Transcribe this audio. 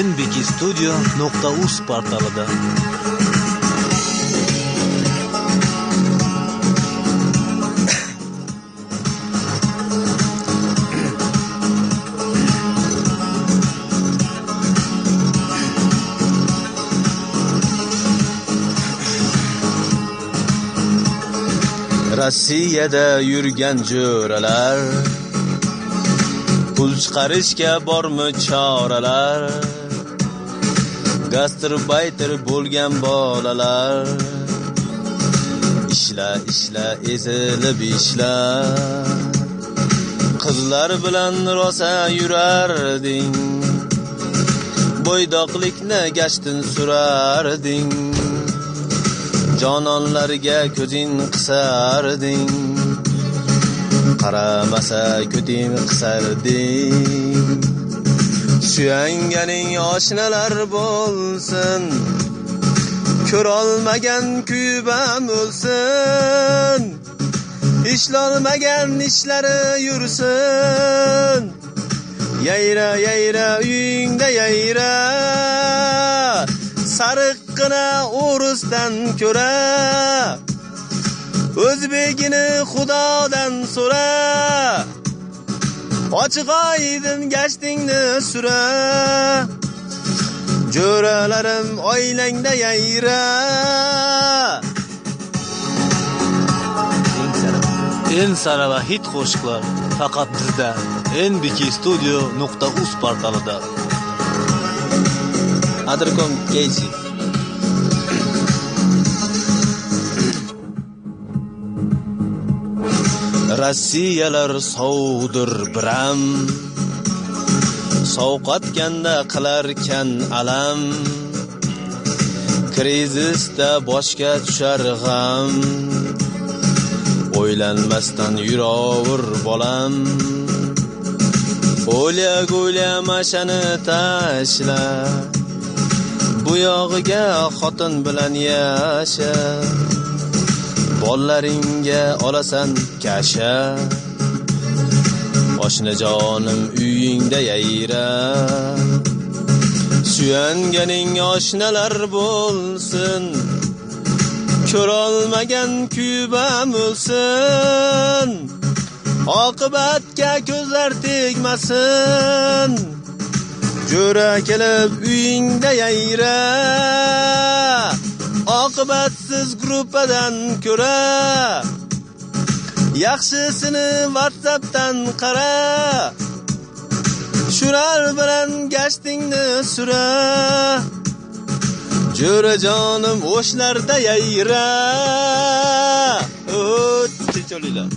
nbkstudio.uz portalida. Rossiyada yurgan jo'ralar, pul chiqarishga bormi choralar? Gastarbayter bo'lgan bolalar, ishla ishla ezilib ishla. Qizlar bilan rosa yurarding, bo'ydoqlikni gashtin surarding. Jononlarga ko'zing qisarding, qaramasa ko'ting qisarding. Suyanganing oshnalar bo'lsin, ko'rolmagan kuyib ham o'lsin. Ishlolmagan ishlari yursin. Yayra yayra uyingda yayra, sariqqina o'risdan ko'ra, o'zbegini Xudodan so'ra. Ochiq oydin gashtingni sura, jo'ralarim oilangda yayra. Eng sara va hit qo'shiqlar faqat bizda nbkstudio.uz portalida. Adrkom KG. Rossiyalar sovdir biram, sovqotganda qilarkan alam. Krizisda boshga tushar g'am, o'ylanmasdan yuravur bolam. O'lya go'lya mashani tashla, bu yog'iga xotin bilan yasha. Bolalaringga olasan kasha, oshnajonim uyingda yayra. Suyanganing oshnalar bo'lsin, ko'rolmagan kuyib ham o'lsin. Oqibatga ko'zlar tegmasin, jo'ra kelib uyingda yayra. Oqibatsiz gruppadan ko'ra, yaxshisini WhatsAppdan qara. Shular bilan gashtingni sura, jo'rajonim o'shlarda yayra. Tinch olinglar.